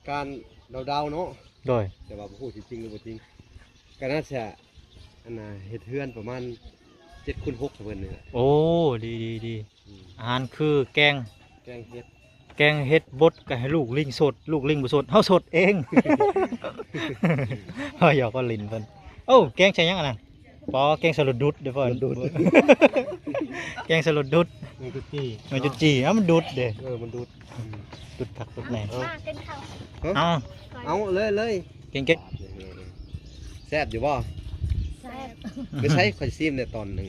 ການເດົາໆເນາະ ໂດຍ ແຕ່ວ່າບໍ່ຮູ້ຊິຈິງຫຼືບໍ່ຈິງ ກໍໜ້າຈະ ອັນນ່າ ເຮັດເຮືອນປະມານເຈັດຄູນຫົກເພິ່ນນີ້ແຫຼະ. ໂອ້ ດີໆໆ ອືມ ອາຫານຄືແກງ ແກງເຫັດ ແກງເຫັດບົດ ກໍໃຫ້ລູກລິງສົດ ລູກລິງບໍ່ສົດ ເຮົາສົດເອງ ເຮົາຢອກກໍຫຼິ້ນເພິ່ນ. ໂອ້ ແກງໃສ່ຫຍັງອັນນັ້ນ? ປໍ ແກງໃສ່ລົດດຸດເດ້ພໍ່ ລົດດຸດ ແກງໃສ່ລົດດຸດ ແມງຈຸດຈີ່ ແມງຈຸດຈີ່ ເອົ້າ ມັນດຸດເດ້ ເອີ ມັນດຸດ ອືມ ດຸດຄັກດຸດແນ່. ເອົາ ມາກິນເຂົ້າ ເອົາ ເອົາເລີຍ ເລີຍ ກິນ ກິນ ແຊບຢູ່ບໍ່? ແຊບ ໄປໃຊ້ ຂ້ອຍຊິມແດ່ຕອນໜຶ່ງ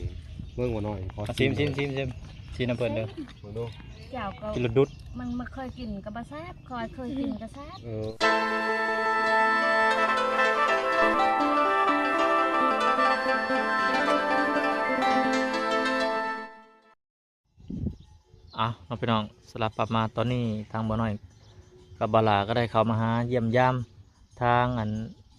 ເບິ່ງບໍ່ນ້ອຍ ຂໍ ຊິມ ຊິມ ຊິມ ຊິມ ຊິມນຳເພິ່ນເດີ ເບິ່ງດູ ເຈົ້າກໍ ກິນແລ້ວດຸດ ມັນບໍ່ເຄີຍກິນກໍບໍ່ແຊບ ຂ້ອຍເຄີຍກິນກໍແຊບ ເອີ. ອ່ະເນາະພີ່ນ້ອງ ສຳລັບປັບມາຕອນນີ້ ທາງບ່າວນ້ອຍກັບບ່າວຫຼ້າກໍໄດ້ເຂົ້າມາຫາຢ້ຽມຢາມ ທາງອັນ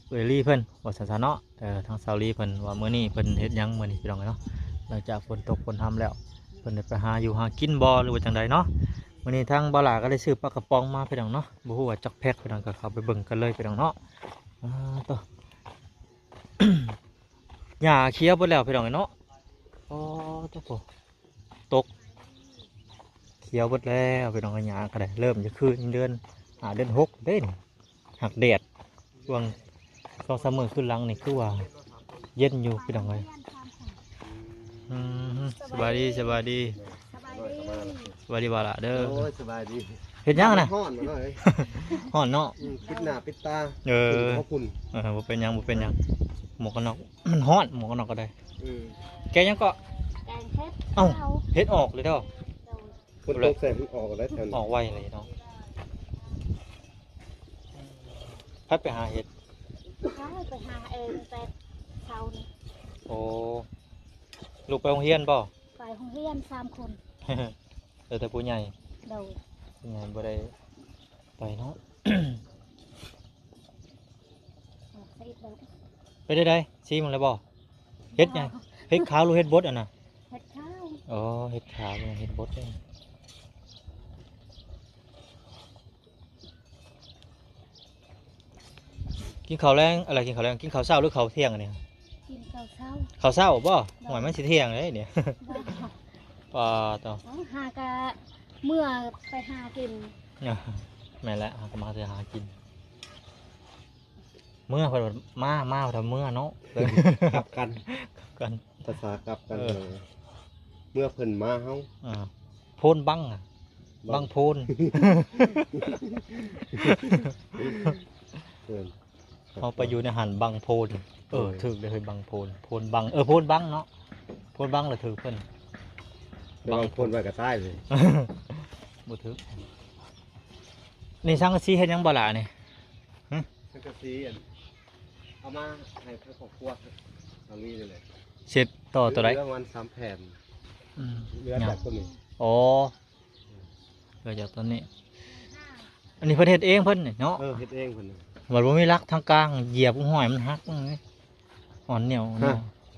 ເອື້ອຍລີເພິ່ນວ່າຊັ້ນຊະເນາະ ເອີ ທາງສາວລີເພິ່ນວ່າມື້ນີ້ເພິ່ນເຮັດຫຍັງມື້ນີ້ພີ່ນ້ອງເອີຍເນາະ. ຫຼັງຈາກຝົນຕົກຝົນຮຳແລ້ວ ເພິ່ນໄດ້ໄປຫາຢູ່ຫາກິນບໍ່ ຫຼືວ່າຈັ່ງໃດເນາະ. ມື້ນີ້ທາງບ່າວຫຼ້າກໍໄດ້ຊື້ປາກະປ໋ອງມາພີ່ນ້ອງເນາະ ບໍ່ຮູ້ວ່າຈັກແພັກພີ່ນ້ອງ ກໍເຂົ້າໄປເບິ່ງກັນເລີຍພີ່ນ້ອງເນາະ. ອ່າ ໂຕ ຫຍ້າຂຽວເບິດແລ້ວພີ່ນ້ອງເອີຍເນາະ. ອໍ ໂຕ ໂຕ ຕົກຂຽວເບິດແລ້ວພີ່ນ້ອງເອີຍ ຫຍ້າກໍໄດ້ເລີ່ມຈະຄືນເດືອນຫ້າເດືອນຫົກເດ້ນີ້. ຫາກແດດຊ່ວງສອງສາມມື້ຄືນຫຼັງນີ້ຄືວ່າເຢັນຢູ່ພີ່ນ້ອງເອີຍ. ອືມ ສະບາຍດີ ສະບາຍດີ ສະບາຍດີ ສະບາຍດີບ່າວຫຼ້າເດີ. ໂອ້ຍ ສະບາຍດີ ເຮັດຫຍັງນະ? ຮ້ອນເນາະ ຮ້ອນເນາະ ອືມ ປິດໜ້າປິດຕາ ເອີ ເອີ ບໍ່ເປັນຫຍັງ ບໍ່ເປັນຫຍັງ ໝວກກັນນັອກມັນຮ້ອນ ໝວກກັນນັອກກໍໄດ້. ອືມ ແກງຫຍັງເກາະ? ແກງເຫັດ ເອົ້າ ເຫັດອອກເລີຍເດີ. ໂດຍ ຝົນຕົກໃສ່ມັນອອກໄດ້ແຖວນີ້ ອອກໄວເລີຍເນາະ. ໃຜໄປຫາເຫັດ? ຂ້ອຍໄປຫາເອງແຕ່ເຊົ້ານີ້. ໂອ້ ລູກໄປໂຮງຮຽນບໍ່? ໄປໂຮງຮຽນສາມຄົນ ເຫຼືອແຕ່ຜູ້ໃຫຍ່. ໂດຍ ຜູ້ໃຫຍ່ບໍ່ໄດ້ໄປເນາະ. ເປັນໃດ ຊີມແລ້ວບໍ່? ເຫັດຫຍັງ? ເຫັດຂາວຫຼືເຫັດບົດອັນນະ? ເຫັດຂາວ. ອໍ ເຫັດຂາວ ເຫັດບົດເດ້. ກິນເຂົ້າແລງ ອະໄລ ກິນເຂົ້າແລງ ກິນເຂົ້າເຊົ້າຫຼືເຂົ້າທ່ຽງອັນນີ້? ກິນເຂົ້າເຊົ້າ. ເຂົ້າເຊົ້າບໍ່? ໂດຍ. ໂອ້ຍ ມັນຊິທ່ຽງເດ້ນີ້. ບໍ່. ປາໂຕ ເອົາ ຫາກະເມືອໄປຫາກິນ. ແມ່ນແຫຼະ ຫາກະມາແຕ່ຫາກິນ. ເມືອເພິ່ນມາ ມາເພິ່ນເມືອເນາະ. ກັບກັນ ກັບກັນ ພາສາກັບກັນ. ເອີ ເມືອເພິ່ນມາເຮົາ. ອ່າ ໂພນບັງ ບັງ ບັງໂພນ. ເອີ ເຮົາໄປຢູ່ໃນຫັ້ນບັງໂພນ. ເອີ ເອີ ຖືກເດ້ເຮີ້ຍ ບັງໂພນ ໂພນບັງ ເອີ ໂພນບັງເນາະ ໂພນບັງລະຖືກເພິ່ນ. ບັງໂພນໄວ້ກໍຕາຍເລີຍ ບໍ່ຖືກ. ນີ້ສັງກະສີເຮັດຫຍັງບໍ່ລະນີ້? ຫຶ ສັງກະສີອັນ ເອົາມາໃຫ້ທາງຄອບຄົວສາມີນີ້ແຫຼະ. ເສັດຕໍ່ໂຕໃດ? ເຫຼືອປະມານສາມແຜ່ນ. ອືມ ເຫຼືອຈາກໂຕນີ້. ອໍ ເຫຼືອຈາກໂຕນີ້. ອັນນີ້ເພິ່ນເຮັດເອງເພິ່ນນີ້ເນາະ. ເອີ ເຮັດເອງເພິ່ນ. ບັດບໍ່ມີຫຼັກທາງກາງ ຢຽບຫ້ອຍມັນຫັກ ອ່ອນໜຽວ. ຮະ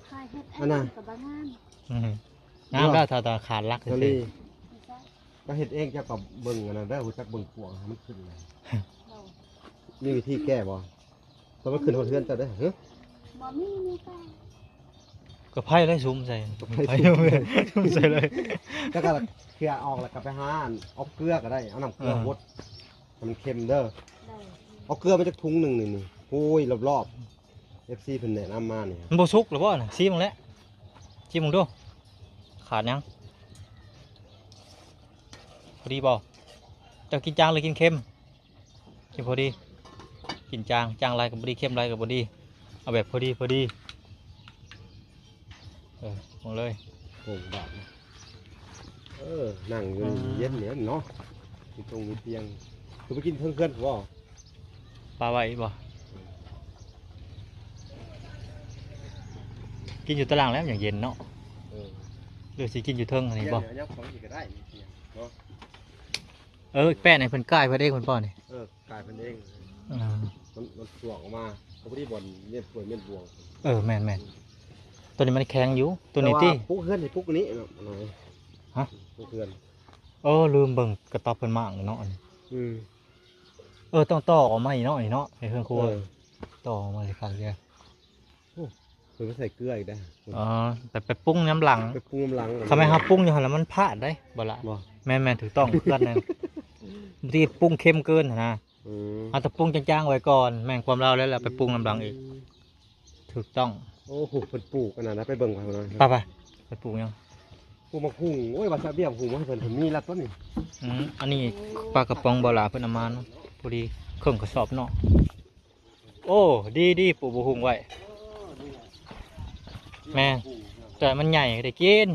ຂ້ອຍເຮັດເອງກໍບໍ່ງາມ. ອືມ ງາມແລ້ວ ຖ້າ ຖ້າຂາດຫຼັກຊື່ໆ. ກໍເຮັດເອງ ເຈົ້າກໍເບິ່ງອັນນັ້ນເດີ ຮູ້ຈັກເບິ່ງຂວາງໃຫ້ມັນຂຶ້ນ. ໂດຍ. ມີວິທີແກ້ບໍ່? ແຕ່ມັນຂຶ້ນຮອດເຮືອນເຈົ້າເດ້. ຫຶ ບໍ່ມີ ມີແຕ່ກໍໄຟໄດ້ສຸມໃສ່ ກໍໄຟ ໄຟສຸມໃສ່ເລີຍ. ແລ້ວກໍເຄື່ອອອກ ແລ້ວກໍໄປຫາອັນອອກເກືອກໍໄດ້ ເອົານ້ຳເກືອ ເອີ ຫົດໃຫ້ມັນເຄັມເດີ. ໂດຍ. ເອົາເກືອມາຈັກຖົງໜຶ່ງນີ້ ນີ້ ໂອ້ຍ ລອບໆ ເອັຟຊີເພິ່ນແນະນຳມານີ້. ມັນບໍ່ສຸກຫຼືບໍ່ນະ? ຊີມເບິ່ງແຫຼະ ຊີມເບິ່ງດູ ຂາດຫຍັງ? ພໍດີບໍ່? ເຈົ້າກິນຈາງຫຼືກິນເຄັມ? ກິນພໍດີ ກິນຈາງ ຈາງຫຼາຍກໍບໍ່ດີ ເຄັມຫຼາຍກໍບໍ່ດີ ເອົາແບບພໍດີ ພໍດີ. ເອີ ເບິ່ງເລີຍ ໂອ້ ບາດນີ້. ເອີ ນັ່ງຢູ່ ອ່າ ເຢັນເນາະ ມີຕົງມີຕຽງ. ຄືໄປກິນເທິງເຮືອນບໍ່? ປາໄວ້ບໍ່? ເອີ ກິນຢູ່ຕາລ່າງແລ້ວ ມັນຈັ່ງເຢັນເນາະ. ເອີ ຫຼືຊິກິນຢູ່ເທິງນີ້ບໍ່? ເອົາຂອງອີກກໍໄດ້ ມີຕຽງເນາະ. ເອີ ແປ້ນໃຫ້ເພິ່ນກາຍເພິ່ນເອງເພິ່ນບໍ່ນີ້? ເອີ ກາຍເພິ່ນເອງ. ອ່າ ມັນ ມັນສວກອອກມາ ກໍພໍດີບ່ອນເມັນຖ້ວຍເມັນບວງ. ເອີ ແມ່ນໆ ຕົວນີ້ມັນແຂງຢູ່ ຕົວນີ້ຕິ. ແຕ່ວ່າປຸກເຮືອນໃຫ້ປຸກນີ້ເນາະ. ຮະ? ປຸກເຮືອນ. ເອີ ລືມເບິ່ງກະຕັບເພິ່ນມາເນາະ ອັນນີ້. ອືມ. ເອີ ຕ້ອງຕໍ່ອອກມາອີກເນາະ ນີ້ເນາະ ໃນເຮືອນຄົວ ເອີ ຕໍ່ອອກມາຄັກເດ. ໂອ້ ເພິ່ນໄປໃສ່ເກືອອີກເດ້. ອໍ ແຕ່ໄປປຸງນຳຫຼັງ ໄປປຸງນຳຫຼັງ. ຄັນແມ່ນເຮົາປຸງຢູ່ຫັ້ນລະມັນພາດໄດ໋ ບໍ່ລະ. ບໍ່ ແມ່ນໆ ຖືກຕ້ອງເພື່ອນນັ້ນ ບາງທີປຸງເຄັມເກີນຫັ້ນນະ. ອືມ ເຮົາຕ້ອງປຸງຈາງໆໄວ້ກ່ອນ ແມ່ນຄວາມລາວແລ້ວ ແລ້ວໄປປຸງນຳຫຼັງອີກ. ອືມ ຖືກຕ້ອງ. ໂອ້ໂຫ ເພິ່ນປູກອັນນັ້ນນະ ໄປເບິ່ງໄປເບິ່ງ. ໄປໆ ເພິ່ນປູກຫຍັງ? ປູກໝາກຫຸ່ງ. ໂອ້ຍ ວ່າຊະບຽກຫຸ່ງມາໃຫ້ເພິ່ນ ເພິ່ນມີລັດຕົວນີ້. ອືມ ອັນນີ້ປາກະປ໋ອງບໍ່ລະ ເພິ່ນເອົາມາເນາະ ພໍດີເຄິ່ງກະສອບເນາະ. ໂອ້ ດີໆ ປູກໝາກຫຸ່ງໄວ້. ແມ່ນ ແຕ່ມັນໃຫຍ່ໄດ້ກິນ.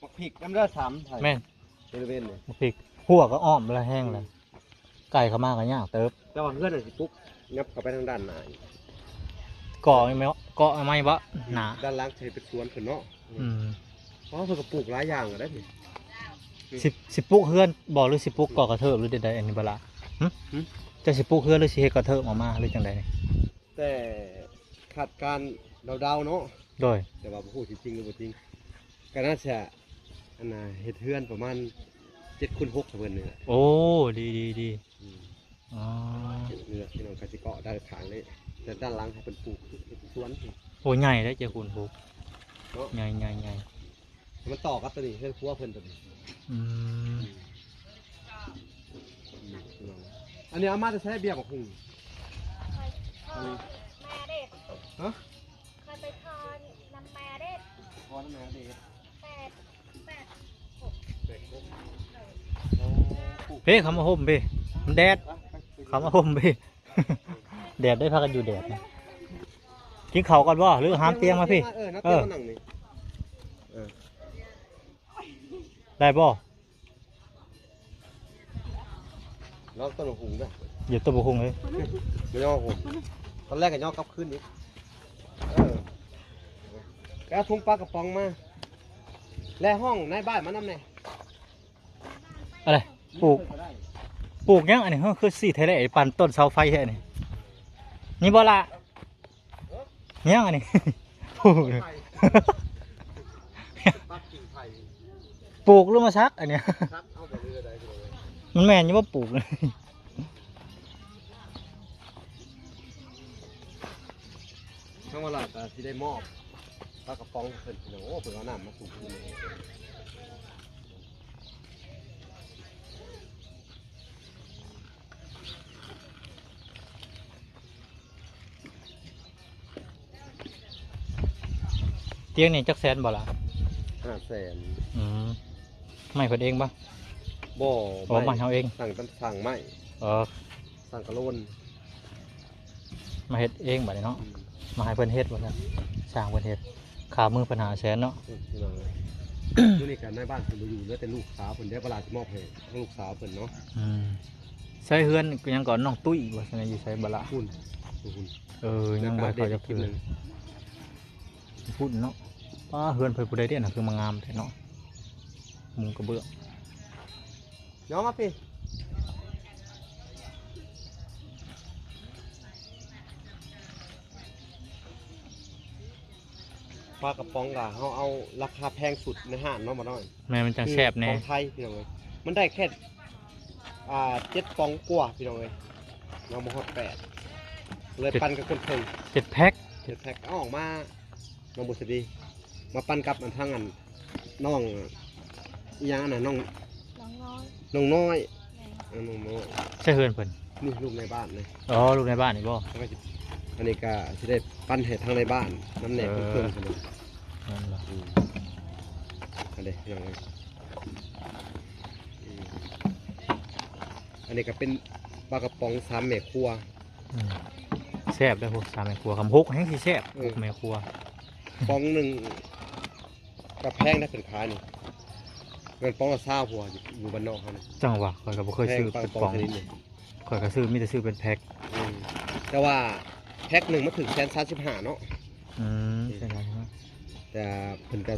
ໝາກພິກນຳເດີ ສາມ ແມ່ນ ບໍລິເວນນີ້ ໝາກພິກ ຮົ້ວກໍອ້ອມລະແຮງລະ. ອືມ ໄກ່ເຂົ້າມາກໍຍາກເຕີບ. ແຕ່ວ່າເຮືອນນັ້ນຊິປຸກ ຫຍັບເຂົ້າໄປທາງດ້ານໜ້າອີກ. ກໍ່ໄມ້ ກໍ່ໄມ້ບໍ່ ໜ້າ ດ້ານຫຼັງຊິເຮັດເປັນສວນເພິ່ນເນາະ. ອືມ ເພາະເພິ່ນກໍປູກຫຼາຍຢ່າງແລ້ວນີ້. ຊິ ຊິປຸກເຮືອນບໍ່ ຫຼືຊິປຸກກໍ່ກະເທີບ ຫຼືໃດໆ ອັນນີ້ບໍ່ລະ? ຫຶ? ຫຶ? ເຈົ້າຊິປຸກເຮືອນ ຫຼືຊິເຮັດກະເທີບອອກມາ ຫຼືຈັ່ງໃດນີ້? ແຕ່ຄາດການເດົາໆເນາະ. ໂດຍ ແຕ່ວ່າບໍ່ຮູ້ຊິຈິງຫຼືບໍ່ຈິງ. ກໍໜ້າຈະ ອັນນ່າ ເຮັດເຮືອນປະມານເຈັດຄູນຫົກໃຫ້ເພິ່ນນີ້ແຫຼະ. ໂອ້ ດີໆໆ. ອືມ ອໍ ເລືອກພີ່ນ້ອງກະຊິເກາະດ້ານຂ້າງນີ້ ແຕ່ດ້ານຫຼັງໃຫ້ເພິ່ນປູກເຮັດສວນ. ໂອ້ ໃຫຍ່ເດ້ ເຈັດຄູນຫົກເນາະ. ໃຫຍ່ໆໆ ໃຫ້ມັນຕໍ່ກັບຕົວນີ້ ເຮືອນຄົວເພິ່ນຕົວນີ້. ອືມ ອືມ ພີ່ນ້ອງ ອັນນີ້ເອົາມາແຕ່ໃສ ເບຍບັກຫຸ່ງ? ອັນນີ້ ແມ່ເດດ. ຮະ? ຂ້ອຍໄປຂໍນຳແມ່ເດດ. ຂໍນຳແມ່ເດດ. ແປດ ແປດ ເພ ເຂົ້າມາຮົ່ມເພ ມັນແດດ ເຂົ້າມາຮົ່ມເພ ແດດໄດ້ ພາກັນຢູ່ແດດ. ກິນເຂົ້າກ່ອນບໍ່ ຫຼືຫາມຕຽງມາພີ້? ເອີ ນັດຕຽງມານັ່ງນີ້. ເອີ ໄດ້ບໍ່? ລອງຕົ້ນບັກຫຸ່ງເດີ. ຢ່າຕົ້ນບັກຫຸ່ງເລີຍ ບໍ່ຍອມຫຸ່ງ. ຕອນແລກກໍຍອມກັບຄືນອີກ. ເອີ ໄປເອົາຖົງປາກະປ໋ອງມາ ແລະ ຫ້ອງນາຍບ້ານມານຳແດ່. ອະໄລ? ປູກ ປູກຫຍັງອັນນີ້? ເຮີ ຄືສີແທ້ແຫຼະ ປານຕົ້ນເສົາໄຟແທ້ນີ້. ນີ້ບໍ່ລະ? ຫຍັງອັນນີ້? ປູກ ຕັດກິ່ງໄຜ່ ປູກຫຼືມາສັກອັນນີ້? ສັກເອົາບໍ່ເຫຼືອໃດ. ມັນແມ່ນຢູ່ບໍ່ປູກ? ທາງວ່າລາວກໍຊິໄດ້ມອບປາກະປ໋ອງໃຫ້ເພິ່ນພີ່ນ້ອງ. ໂອ້ ເພິ່ນເອົານ້ຳມາສູບກິນ. ຕຽງນີ້ຈັກແສນບໍ່ລະ? ຫ້າແສນ. ອືມ ໄມ້ເພິ່ນເອງບໍ່? ບໍ່ ບໍ່ ໄມ້ ໄມ້ເຮົາເອງ ສັ່ງ ສັ່ງໄມ້. ເອີ ສັ່ງກະໂລນ ມາເຮັດເອງບາດນີ້ເນາະ. ອືມ ມາໃຫ້ເພິ່ນເຮັດວ່າຊັ້ນ ຊ່າງເພິ່ນເຮັດ ຄ່າມື້ເພິ່ນຫ້າແສນເນາະ. ອືມ ພີ່ນ້ອງເອີຍ ມື້ນີ້ກໍນາຍບ້ານເພິ່ນບໍ່ຢູ່ ເຫຼືອແຕ່ລູກສາວເພິ່ນເດ້ ບໍ່ຫຼາຍ ຊິມອບໃຫ້ທາງລູກສາວເພິ່ນເນາະ. ອືມ ໃຊ້ເຮືອນຫຍັງເກາະ ນ້ອງຕຸ້ຍບໍ່? ຊັ້ນຢູ່ໃສບໍ່ລະ? ພຸ້ນ ຢູ່ພຸ້ນ. ເອີ ຍັງບໍ່ໄດ້ເຂົ້າຈັກເທື່ອ. ພຸ້ນເນາະ. ປ້າ ເຮືອນເພິ່ນຜູ້ໃດເດຫັ້ນ ຄືມາງາມແທ້ເນາະ ມຸງກະເບື້ອງ. ຍ້ອນມາພີ້ ປາກະປ໋ອງກະເຮົາເອົາລາຄາແພງສຸດໃນຮ້ານເນາະ ບໍ່ນ້ອຍ. ແມ່ນ ມັນຈັ່ງແຊບແນ່ ຂອງໄທພີ່ນ້ອງເອີຍ. ມັນໄດ້ແຄ່ ອ່າ ເຈັດປ໋ອງກວ່າພີ່ນ້ອງເອີຍ ຍັງບໍ່ຮອດແປດ ເລີຍປັນກັນຄົນເຄິ່ງ. ເຈັດແພັກ ເຈັດແພັກ ເອົາອອກມາ ນ້ອງບຸດສະດີ ມາປັນກັບອັນທາງອັນ ນ້ອງອີ່ຫຍັງນະ ນ້ອງ ນ້ອງນ້ອຍ ນ້ອງນ້ອຍ. ແມ່ນ ເອີ ນ້ອງນ້ອຍ ໃສ່ເຮືອນເພິ່ນ ນີ້ລູກໃນບ້ານເລີຍ. ອໍ ລູກໃນບ້ານນີ້ບໍ່? ອັນນີ້ກໍຊິໄດ້ປັນໃຫ້ທາງໃນບ້ານນຳແດ່. ເອີ ເພິ່ນເພິ່ນຊັ້ນເນາະ. ນັ້ນລະ ອືມ ອັນເດ ພີ່ນ້ອງເອີຍ ອືມ ອັນນີ້ກໍເປັນປາກະປ໋ອງສາມແມ່ຄົວ. ອືມ ແຊບເດ້ພວກສາມແມ່ຄົວ ຄຳຫົກແຮງຊິແຊບ. ເອີ ຫົກແມ່ຄົວ ປ໋ອງໜຶ່ງ ກໍແພງນະ ເພິ່ນຂາຍນີ້ ເງິນປ໋ອງລະຊາວ ພວກຢູ່ບ້ານນອກເຮົານີ້. ຈັ່ງຫວະ ຂ້ອຍກໍບໍ່ເຄີຍຊື້ເປັນປ໋ອງ ປ໋ອງຊະນິດນີ້ ຂ້ອຍກໍຊື້ ມີແຕ່ຊື້ເປັນແພັກ. ອືມ ແຕ່ວ່າແພັກໜຶ່ງມັນຖືກແສນສາມສິບຫ້າເນາະ. ອືມ ແສນສາມສິບຫ້າ ແຕ່ເພິ່ນກໍ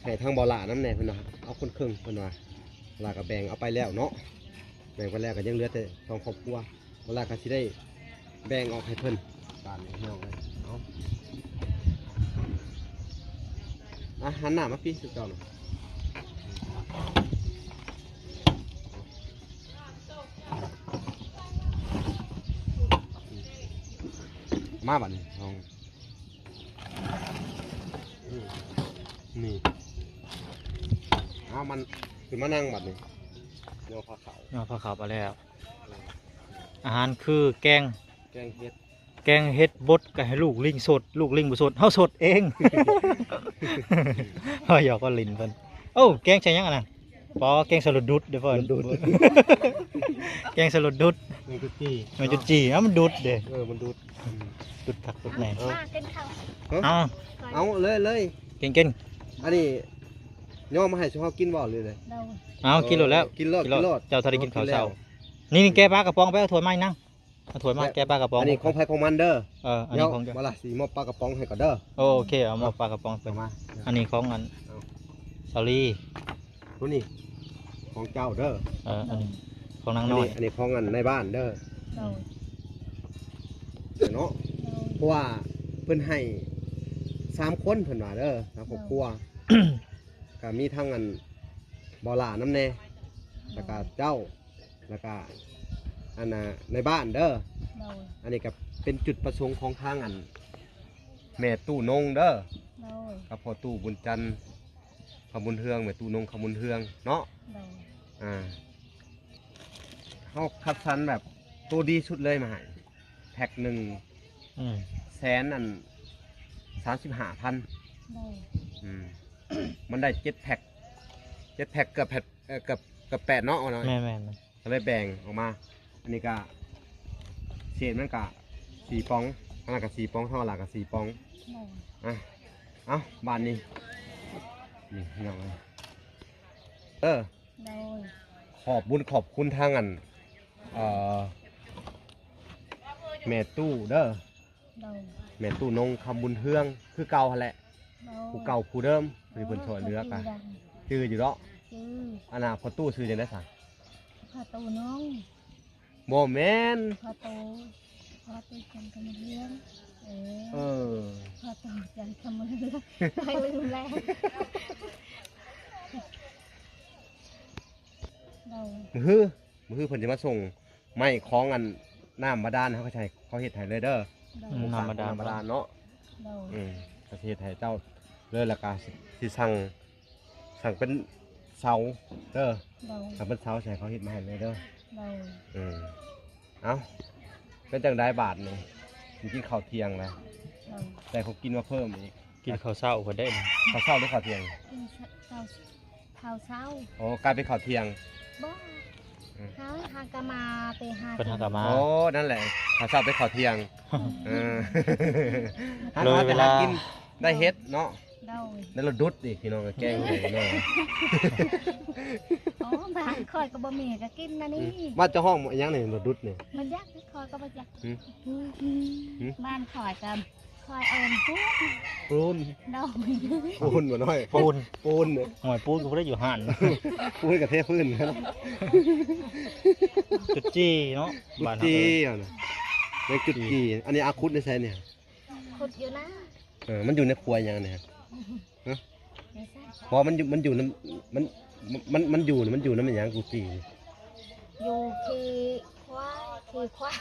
ໃຫ້ທາງບໍ່ຫຼ້ານຳແດ່ ເພິ່ນວ່າເອົາຄົນເຄິ່ງ ເພິ່ນວ່າ ລະກໍແບ່ງເອົາໄປແລ້ວເນາະ ແບ່ງໄປແລ້ວກໍຍັງເຫຼືອແຕ່ສອງຄອບຄົວ. ເວລາກໍຊິໄດ້ແບ່ງອອກໃຫ້ເພິ່ນບາດນີ້ ພີ່ນ້ອງເອີຍ. ເອົາ ອ່ະ ຫັນໜ້າມາພີ້ ສຸດເຈົ້ານະ. ມາບັດນີ້ ເອົາ ນີ້ ເອົາ ມັນຂຶ້ນມານັ່ງບັດນີ້ ຍໍພາເຂົ້າ ຍໍພາເຂົ້າໄປແລ້ວ. ອາຫານຄືແກງ ແກງເຫັດ ແກງເຫັດບົດ ກໍໃຫ້ລູກລິງສົດ ລູກລິງບໍ່ສົດ ເຮົາສົດເອງ. ເຮົາຢອກວ່າຫຼິ້ນເພິ່ນ. ໂອ້ ແກງໃສ່ຫຍັງອັນນັ້ນ? ປໍ ແກງໃສ່ໂລດດຸດເດ້ພໍ່. ໂລດດຸດ ແກງໃສ່ໂລດດຸດ ແມງຈຸດຈີ່ ແມງຈຸດຈີ່. ເອົ້າ ມັນດຸດເດ້. ເອີ ມັນດຸດ ດຸດຄັກດຸດແນ່. ເອົາ ມາກິນເຂົ້າ ເອົາ ເອົາເລີຍ ເລີຍ ກິນ ກິນ. ອັນນີ້ຍໍມາໃຫ້ຊຸມເຮົາກິນບໍ່ ຫຼືໃດ? ເອົາ ກິນໂລດແລ້ວ ກິນໂລດ ກິນໂລດ. ເຈົ້າຖ້າໄດ້ກິນເຂົ້າເຊົ້າ. ນີ້ ນີ້ ແກະປາກະປ໋ອງໄປ ເອົາຖ້ວຍມາອີກນະ. ເອົາຖ້ວຍມາ ແກະປາກະປ໋ອງ. ອັນນີ້ຂອງໃຜຂອງມັນເດີ. ເອີ ອັນນີ້ຂອງ ເອົາ ເວລາຊິມອບປາກະປ໋ອງໃຫ້ກ່ອນເດີ. ໂອເຄ ເອົາມອບປາກະປ໋ອງໄປ. ເອົາມາ ອັນນີ້ຂອງອັນ ເອົາ ສາວລີ. ໂຕນີ້ຂອງເຈົ້າເດີ. ເອີ ອັນນີ້ຂອງນາງນ້ອຍ. ອັນນີ້ ອັນນີ້ຂອງອັນນາຍບ້ານເດີ. ໂດຍ ເນາະ ໂດຍ ເພາະວ່າເພິ່ນໃຫ້ສາມຄົນ ເພິ່ນວ່າເດີ ສາມຄອບຄົວ. ໂດຍ ກໍມີທັງອັນ ບໍ່ຫຼ້ານຳແດ່ ແລ້ວກໍເຈົ້າ ແລ້ວກະ ອັນນ່າ ໃນບ້ານເດີ. ໂດຍ ອັນນີ້ກະເປັນຈຸດປະສົງຂອງທາງອັນ ແມ່ຕູ້ນົງເດີ. ໂດຍ ກັບພໍ່ຕູ້ບຸນຈັນ ຄຳບຸນເຮືອງ ແມ່ຕູ້ນົງ ຄຳບຸນເຮືອງເນາະ. ໂດຍ ອ່າ ເຮົາຄັດສັນແບບໂຕດີສຸດເລີຍມາໃຫ້ ແພັກໜຶ່ງ ອືມ ແສນອັນ ສາມສິບຫ້າພັນ. ໂດຍ ອືມ ມັນໄດ້ເຈັດແພັກ ເຈັດແພັກ ເກືອບແພັກ ເອີ ເກືອບ ເກືອບແປດເນາະ. ແມ່ນໆ ກໍເລີຍແບ່ງອອກມາ. ອັນນີ້ກະເສດມັນກະສີ່ປ່ອງ ອັນນັ້ນກະສີ່ປ່ອງ ທາງຫຼັງກະສີ່ປ່ອງ. ໂດຍ ອ່ະ ເອົາ ບາດນີ້ ນີ້ພີ່ນ້ອງເອີຍ ເອີ ໂດຍ ຂອບບຸນຂອບຄຸນທາງອັນ ເອີ ແມ່ຕູ້ເດີ. ໂດຍ ແມ່ຕູ້ນົງ ຄຳບຸນເຮືອງ ຄືເກົ່າຫັ້ນແຫຼະ. ໂດຍ ຜູ້ເກົ່າຜູ້ເດີມທີ່ເພິ່ນຊ່ວຍເຫຼືອກະ ຈື່ຢູ່ດອກ. ຈື່ ອັນນ່າ ພໍ່ຕູ້ຊື່ຈັ່ງໃດຊະ? ພໍ່ຕູ້ນ້ອງ. ບໍ່ແມ່ນ ພໍ່ຕູ້ ພໍ່ຕູ້ຈັນຄຳບຸນເຮືອງ. ເອີ ເອີ ພໍ່ຕູ້ຈັນຄຳບຸນເຮືອງ ຂ້ອຍລືມແລ້ວ. ໂດຍ ມື້ ມື້ເພິ່ນຈະມາສົ່ງ ໄມ້ຂອງອັນນ້ຳບາດານ ເຮົາກໍຊິໃຫ້ເຂົາເຮັດໃຫ້ເລີຍເດີ. ໂດຍ ອືມ ນ້ຳບາດານ ນ້ຳບາດານເນາະ. ໂດຍ ອືມ ກໍຊິເຮັດໃຫ້ເຈົ້າເລີຍ ແລ້ວກໍຊິ ຊິສັ່ງ ສັ່ງເປັນເສົາເດີ. ໂດຍ ສັ່ງເປັນເສົາ ຊິໃຫ້ເຂົາເຮັດມາໃຫ້ເລີຍເດີ. ໂດຍ ອືມ ເອົ້າ ເປັນຈັ່ງໃດບາດນີ້ ກິນເຂົ້າທ່ຽງແລ້ວ. ໂດຍ ໄດ້ຂອງກິນມາເພີ່ມອີກ. ກິນເຂົ້າເຊົ້າເພິ່ນໄດ້ ເຂົ້າເຊົ້າຫຼືເຂົ້າທ່ຽງ? ກິນເຂົ້າ ເຂົ້າເຊົ້າ. ໂອ້ ກາຍເປັນເຂົ້າທ່ຽງ. ບໍ່ ອືມ ຫາ ຫາກະມາ ໄປຫາ ເພິ່ນຫາກະມາ. ໂອ້ ນັ້ນແຫຼະ ເຂົ້າເຊົ້າເປັນເຂົ້າທ່ຽງ. ເອີ ຫາ ເລີຍເວລາ ຫາກິນ ໄດ້ເຫັດເນາະ. ໂດຍ ໄດ້ໂລດດຸດອີກ ພີ່ນ້ອງ ແກງເຫັດເນາະ. ໂອ້ ບ້ານຂ້ອຍກໍບໍ່ມີ ກໍກິນອັນນີ້. ອືມ ບ້ານເຈົ້າຮ້ອງຫຍັງນີ້ ໂລດດຸດນີ້? ບໍ່ຈັກ ຂ້ອຍກໍບໍ່ຈັກ. ຫື? ຫື? ບ້ານຂ້ອຍກໍ ຂ້ອຍເອີ້ນປູນ. ປູນ. ໂດຍ ປູນບໍ່ນ້ອຍ ປູນ ປູນ. ໂອ້ຍ ປູນກໍບໍ່ໄດ້ຢູ່ຫັ້ນ ປູນກໍເທພື້ນ. ຈຸດຈີ່ເນາະ ຈຸດຈີ່ ບ້ານເຮົາເອີ້ນ ແມ່ນຈຸດຈີ່. ອັນນີ້ອາຄຸດໃນໃສນີ້? ຂຸດຢູ່ນາ. ເອີ ມັນຢູ່ໃນຂົວຫຍັງນີ້? ຮະ? ບໍ່ ມັນຢູ່ ມັນຢູ່ນຳ ມັນ ມັນ ມັນຢູ່ ມັນຢູ່ນຳຫຍັງ ກຸດຈີ່? ຢູ່ຂີ້ຄວາຍ ຂີ້ຄວາຍ.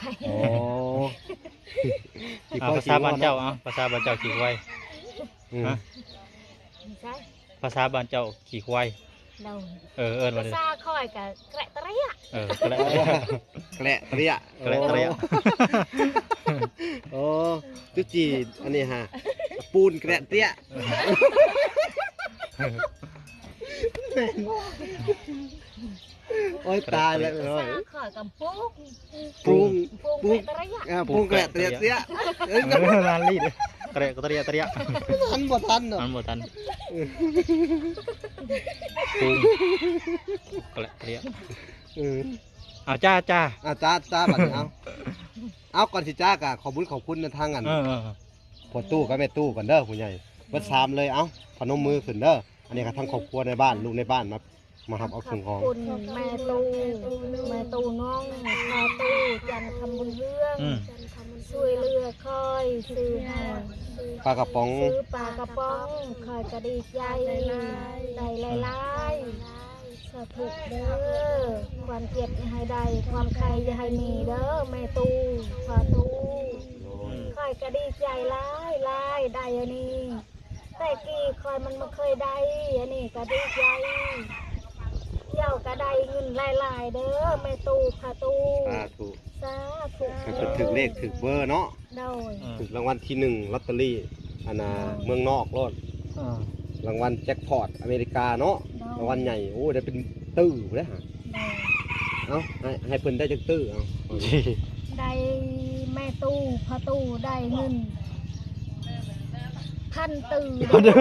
ອໍ ຂີ້ຄວາຍ ອ່າ ພາສາບ້ານເຈົ້າ ຂີ້ງົວເນາະ. ເອົາ ພາສາບ້ານເຈົ້າ ຂີ້ຄວາຍ. ອືມ ຮະ? ບໍ່ໃຊ່ ພາສາບ້ານເຈົ້າ ຂີ້ຄວາຍ. ໂດຍ ເອີ ເອີ້ນວ່າ ພາສາຂ້ອຍກະແກຣະຕະເຣຍ. ເອີ ແກຣະຕະເຣຍ ແກຣະຕະເຣຍ. ໂອ້ ໂອ້ ຈຸດຈີ່ ອັນນີ້ຫາ ປູນແກຣະເຕຍ. ໂອ້ຍ ຕາຍແລ້ວ ພາສາຂ້ອຍກະປູນ ປູນ ປູນ ປູນແກຣະຕະເຣຍ. ອ່າ ປູນແກຣະຕະເຣຍ. ເອີ ນານລີດ ແກຣະຕະເຣຍ ຕະເຣຍ. ມັນບໍ່ທັນເນາະ ມັນບໍ່ທັນ. ປູນ ແກຣະຕະເຣຍ. ເອີ ເອົາ ຈ້າ ຈ້າ ອ່າ ຈ້າ ຈ້າ ບັດນີ້ ເອົາ ເອົາ ກ່ອນຊິຈ້າກະຂອບບຸນຂອບຄຸນນະທາງອັນ ເອີ ເອີ ພໍ່ຕູ້ກັບແມ່ຕູ້ກ່ອນເດີ ຜູ້ໃຫຍ່ເບິດສາມເລີຍ. ເອົາ ພະນົມມືຂຶ້ນເດີ. ອັນນີ້ກໍທັງຄອບຄົວໃນບ້ານ ລູກໃນບ້ານມາ ມາຮັບເອົາສິ່ງຂອງ. ຂອບຄຸນແມ່ຕູ້ ແມ່ຕູ້ນ້ອງ ພໍ່ຕູ້ຈັນຄຳບຸນເຮືອງ ອືມ ຊ່ວຍເຫຼືອຂ້ອຍຊື້ໃຫ້ ປາກະປ໋ອງ ຊື້ປາກະປ໋ອງ ຂ້ອຍກໍດີໃຈໄດ້ຫຼາຍໆ. ສາທຸເດີ ຄວາມເຈັບຢ່າໃຫ້ໄດ້ ຄວາມໄຂ້ຢ່າໃຫ້ມີເດີ ແມ່ຕູ້ ພໍ່ຕູ້ ອືມ ຂ້ອຍກໍດີ ໄດ້ອັນນີ້ ແຕ່ກີ້ຂ້ອຍມັນບໍ່ເຄີຍໄດ້ ອັນນີ້ກໍດີໃຈ ເຈົ້າກໍໄດ້ເງິນຫຼາຍໆເດີ ແມ່ຕູ້ພາຕູ້ ສາທຸ ສາທຸ ໃຫ້ເພິ່ນຖືກເລກຖືກເບີເນາະ ໂດຍ ອືມ ຖືກລາງວັນທີໜຶ່ງ ລອດເຕີຣີ ອັນນ່າ ໂດຍ ເມືອງນອກໂລດ ອືມ ລາງວັນແຈັກພອດອາເມລິກາເນາະ ໂດຍ ລາງວັນໃຫຍ່ ໂອ້ ໄດ້ເປັນຕື້ພຸ້ນເດ້ ໂດຍ ເອົາ ໃຫ້ ໃຫ້ເພິ່ນໄດ້ຈັກຕື້ ເອົາ ໄດ້ແມ່ຕູ້ພາຕູ້ໄດ້ເງິນພັນຕື້ ພັນຕື້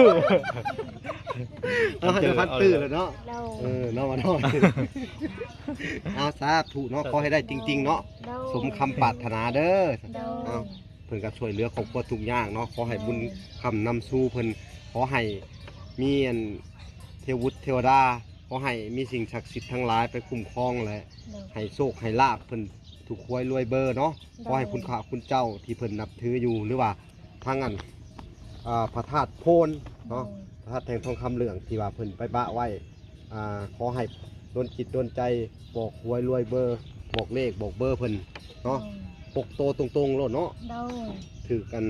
ເອົາ ໃຫ້ໄດ້ພັນຕື້ແລ້ວເນາະ ໂດຍ ເອີ ເນາະ ວ່າເນາະ ເອົາ ສາທຸເນາະ ຂໍໃຫ້ໄດ້ຈິງໆເນາະ ໂດຍ ສົມຄຳປາດຖະໜາເດີ ໂດຍ ເອົາ ເພິ່ນກໍຊ່ວຍເຫຼືອຄອບຄົວທຸກຢ່າງເນາະ ຂໍໃຫ້ ໂດຍ ບຸນຄ້ຳນຳຊູເພິ່ນ ຂໍໃຫ້ມີອັນເທວະບຸດເທວະດາ ຂໍໃຫ້ມີສິ່ງສັກສິດທັງຫຼາຍໄປຄຸ້ມຄອງ ແລະ ໂດຍ ໃຫ້ໂຊກໃຫ້ລາບເພິ່ນຖືກຫວຍລວຍເບີເນາະ ໂດຍ ຂໍໃຫ້ຄຸນພະຄຸນເຈົ້າທີ່ເພິ່ນນັບຖືຢູ່ ຫຼືວ່າທາງອັນ ອ່າ ພະທາດໂພນເນາະ ໂດຍ ພະທາດແທ່ງທອງຄຳເຫຼືອງທີ່ວ່າເພິ່ນໄປປະໄວ້ ອ່າ ຂໍໃຫ້ດົນຈິດດົນໃຈ ບອກຫວຍລວຍເບີ ບອກເລກບອກເບີເພິ່ນເນາະ ໂດຍ ຫົກໂຕຕົງໆໂລດເນາະ ໂດຍ ຖືກອັນ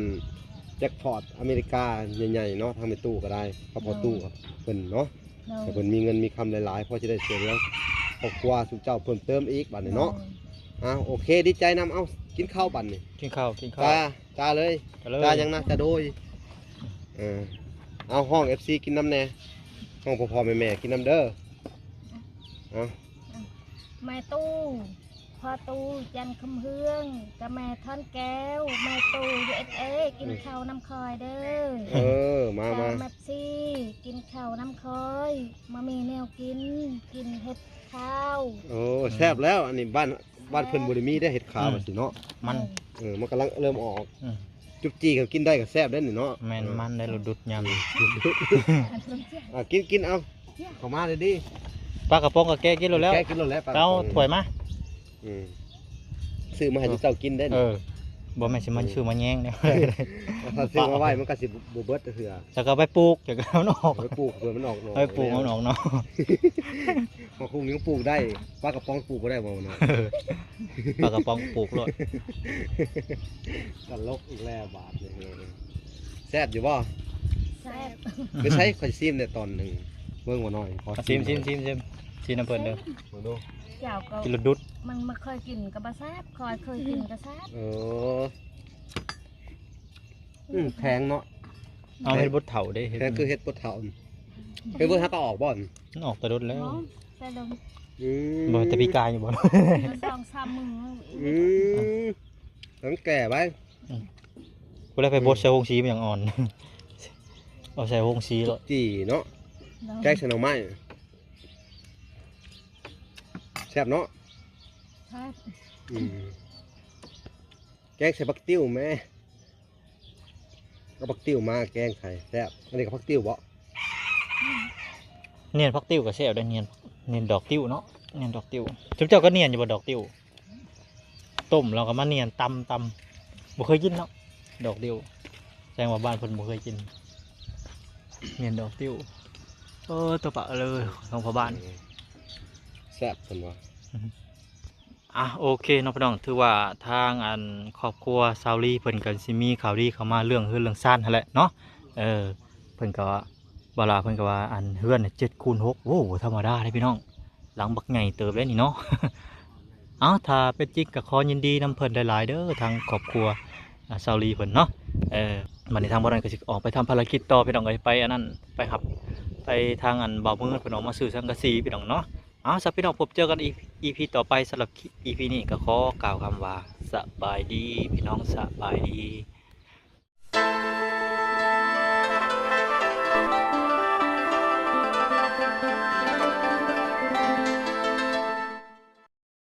ແຈັກພອດອາເມລິກາໃຫຍ່ໆເນາະ ທາງແມ່ຕູ້ກໍໄດ້ ກັບພໍ່ຕູ້ ໂດຍ ເພິ່ນເນາະ ໂດຍ ໃຫ້ເພິ່ນມີເງິນມີຄຳຫຼາຍໆ ພໍຊິໄດ້ຊ່ວຍເຫຼືອຄອບຄົວຊຸມເຈົ້າເພີ່ມເຕີມອີກບາດນີ້ເນາະ ໂດຍ ອ່າ ໂອເຄ ດີໃຈນຳ ເອົາ ກິນເຂົ້າບາດນີ້ ກິນເຂົ້າ ກິນເຂົ້າ ຈ້າ ຈ້າເລີຍ ຈ້າເລີຍ ຈ້າຫຍັງນະ ຈ້າໂດຍ ເອີ ເອົາ ຮ້ອງເອັຟຊີກິນນຳແດ່ ຮ້ອງພໍ່ໆແມ່ໆກິນນຳເດີ ເອົາ ແມ່ຕູ້ ພໍ່ຕູ້ ຈັນຄຳເຮືອງ ກັບແມ່ທອນແກ້ວ ແມ່ຕູ້ ຢູເອສເອ ກິນ ອືມ ເຂົ້ານຳຂ້ອຍເດີ ເອີ ມາ ມາ ແມ່ຊີ ກິນເຂົ້ານຳຂ້ອຍ ມາມີແນວກິນ ກິນເຫັດຂາວ ໂອ້ ແຊບແລ້ວ ອັນນີ້ບ້ານ ບ້ານເພິ່ນບໍ່ໄດ້ມີເດ້ເຫັດຂາວ ອືມ ວ່າຊີ້ເນາະ ມັນ ເອີ ມັນກຳລັງເລີ່ມອອກ ອືມ ຈຸບຈີ່ກໍກິນໄດ້ກໍແຊບເດ້ນີ້ເນາະ ແມ່ນ ເອີ ມັນໄດ້ ລະດຸດຍາມ ອ່າ ກິນ ກິນ ເອົາ ເຂົ້າມາເດີ ປາກະປ໋ອງກໍແກະກິນໂລດແລ້ວ ແກະກິນໂລດແລ້ວ ເອົາຖ້ວຍມາ ອືມ ຊື້ມາໃຫ້ເຈົ້າກິນເດ້ ເອີ ບໍ່ແມ່ນຊິມາ ອືມ ຊື້ມາແຍງເດ້ ຖ້າຊື້ມາໄວ້ມັນກໍຊິບໍ່ເບິດເທື່ອ ແລ້ວກໍໄປປູກ ແລ້ວກໍເອົາມັນອອກ ໄປປູກເພື່ອມັນອອກໜໍ່ ໄປປູກເອົາມັນອອກໜໍ່ ໝາກຫຸ່ງຍັງປູກໄດ້ ປາກະປ໋ອງປູກບໍ່ໄດ້ບໍ່ເນາະ ປາກະປ໋ອງປູກໂລດ ຕະຫຼົກອີກແລ້ວບາດນີ້ ແຊບຢູ່ບໍ່? ແຊບ ໄປໃຊ້ ຂ້ອຍຊິມແດ່ຕອນໜຶ່ງ ເບິ່ງວ່າໜ້ອຍ ຂໍ ຊິມ ຊິມ ຊິມ ຊິມ ຊິມນຳເພິ່ນເດີ ເຈົ້າກໍກິນລະດຸດ ມັນບໍ່ເຄີຍກິນກໍບໍ່ແຊບ ຂ້ອຍເຄີຍກິນກໍແຊບ ເອີ ອືມ ແຂງເນາະ ເອົາເຫັດບົດເຖົ້າເດ້ ແຂງຄືເຫັດບົດເຖົ້າ ເຫັດບົດເຖົ້າກໍອອກບໍ່? ມັນອອກແຕ່ດົນແລ້ວ ອອກແຕ່ດົນ ອືມ ບໍ່ແຕ່ປີກາຍຢູ່ບໍ່? ສອງສາມມື້ ອືມ ມັນແກ່ໄວ້ ອືມ ບໍ່ໄດ້ໄປບົດໃສ່ໂຮງສີມັນຍັງອ່ອນ ເອົາໃສ່ໂຮງສີໂລດ ຈີ່ເນາະ ແກງໃສ່ໜໍ່ໄມ້ ແຊບເນາະ ແຊບ ອືມ ແກງໃສ່ບັກຕິວແມ້ ເອົາບັກຕິວມາແກງໃສ່ແຊບ ອັນນີ້ກໍຜັກຕິວບໍ່? ໜຽນຜັກຕິວກໍແຊບເດ້ ໜຽນ ໜຽນດອກຕິວເນາະ ໜຽນດອກຕິວ ຈຸມເຈົ້າກໍໜຽນຢູ່ບໍ່ດອກຕິວ? ຕົ້ມແລ້ວກໍມາໜຽນຕຳ ຕຳ ບໍ່ເຄີຍກິນເນາະ ດອກຕິວ ແສດງວ່າບ້ານເພິ່ນບໍ່ເຄີຍກິນ ໜຽນດອກຕິວ ເອີ ຕົວປະເລີຍ ຂອງພໍ່ບ້ານ ແຊບເພິ່ນວ່າ ອືມ ອ່ະ ໂອເຄເນາະ ພີ່ນ້ອງ ຖືວ່າທາງອັນຄອບຄົວຊາວລີເພິ່ນກໍຊິມີຂ່າວດີເຂົ້າມາເລື່ອງເຮືອນເລື່ອງຊານຫັ້ນແຫຼະເນາະ ເອີ ເພິ່ນກໍ ບ່າວຫຼ້າເພິ່ນກໍວ່າອັນເຮືອນເຈັດຄູນຫົກ ໂອ້ ບໍ່ທຳມະດາເດ້ພີ່ນ້ອງ ຫຼັງບັກໃຫຍ່ເຕີບເດ້ນີ້ເນາະ ເອົ້າ ຖ້າເປັນຈິງກໍຂໍຍິນດີນຳເພິ່ນຫຼາຍໆເດີ ທາງຄອບຄົວ ອາ ຊາວລີເພິ່ນເນາະ ເອີ ບັດນີ້ທາງບ່າວນ້ອຍກໍຊິອອກໄປທຳພາລະກິດຕໍ່ ພີ່ນ້ອງເອີຍ ໄປອັນນັ້ນ ໄປຮັບ ໄປທາງອັນບ່າວມືດເພິ່ນອອກມາຊື້ສັງກະສີ ພີ່ນ້ອງເນາະ ເອົາ ຊະ ພີ່ນ້ອງ ພົບເຈີກັນອີ ອີພີຕໍ່ໄປ ສຳລັບ ອີພີນີ້ກໍຂໍກ່າວຄຳວ່າ ສະບາຍດີ ພີ່ນ້ອງ ສະບາຍດີ.